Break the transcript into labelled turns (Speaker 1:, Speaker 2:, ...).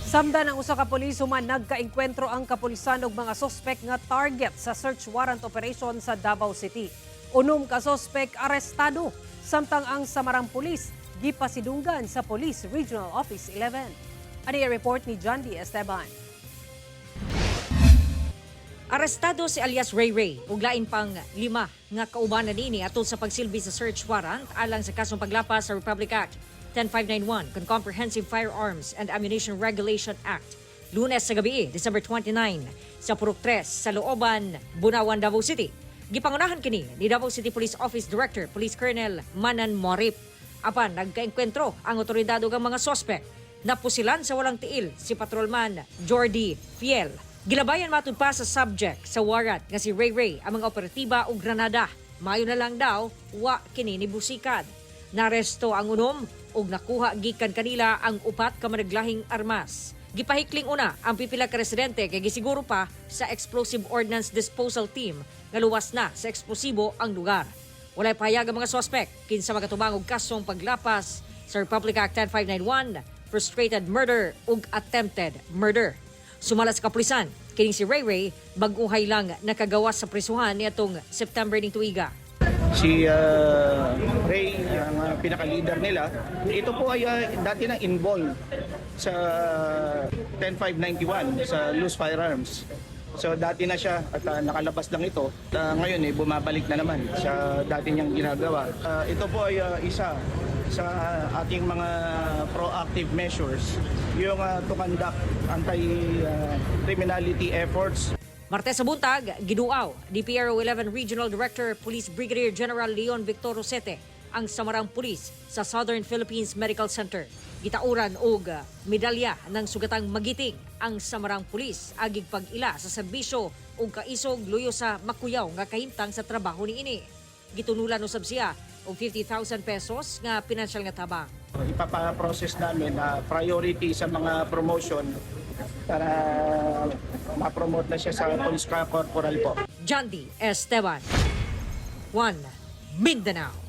Speaker 1: Samdan ang usa ka pulis, human nagkaengkwentro ang kapulisan og mga sospek nga target sa search warrant operation sa Davao City. 6 ka sospek arestado, samtang ang Samarang Pulis gipasidunggan sa Police Regional Office 11. Ani ang report ni John D. Esteban.
Speaker 2: Arestado si alias Ray Ray ug lain pang lima nga kaubanan nini atol sa pagsilbi sa search warrant alang sa kasong paglapas sa Republic Act 10591 kon Comprehensive Firearms and Ammunition Regulation Act. Lunes sa gabi, December 29, sa Purok 3 sa Looban, Bunawan, Davao City. Gipangunahan kini ni Davao City Police Office Director Police Colonel Manan Morip. Apan nagkaengkwentro ang otoridad ug ang mga sospek. Napusilan sa walang tiil si Patrolman Jordi Fiel. Gilabayan matud pa sa subject sa warrant nga si Ray Ray ang mga operatiba og granada. Mayo na lang daw wa kini ni busikad. Naresto ang 6 ug nakuha gikan kanila ang upat ka managlahing armas. Gipahikling una ang pipila ka residente kay gisiguro pa sa Explosive Ordnance Disposal Team nga luwas na sa eksplosibo ang lugar. Walay pahayag ang mga sospek kinsa magatubang og kasong paglapas sa Republic Act 10591, frustrated murder ug attempted murder. Sumala sa kapulisan, kining si Ray Ray bag-uhay lang nakagawas sa prisuhan niadtong September ning tuiga.
Speaker 3: Si Ray, ang pinaka-leader nila. Ito po ay dati nang involved sa 10591 sa loose firearms. So dati na siya at nakalabas lang ito. Ngayon eh bumabalik na naman sa dati niyang ginagawa. Ito po ay isa sa ating mga proactive measures, yung to conduct anti-criminality efforts.
Speaker 2: Martes sa buntag, giduaw ni PRO 11 Regional Director Police Brigadier General Leon Victor Rosete ang Samarang Police sa Southern Philippines Medical Center. Gitauran og medalya ng sugatang magiting ang Samarang Police agig pag-ila sa serbisyo ug kaisog luyo sa makuyaw nga kahimtang sa trabaho niini. Gitunulan usab siya og 50,000 pesos nga pinansyal nga tabang.
Speaker 3: Ipapa-process namin na priority sa mga promotion para ma-promote na siya sa police corporal po.
Speaker 2: Jandy Esteban, 1 Mindanao.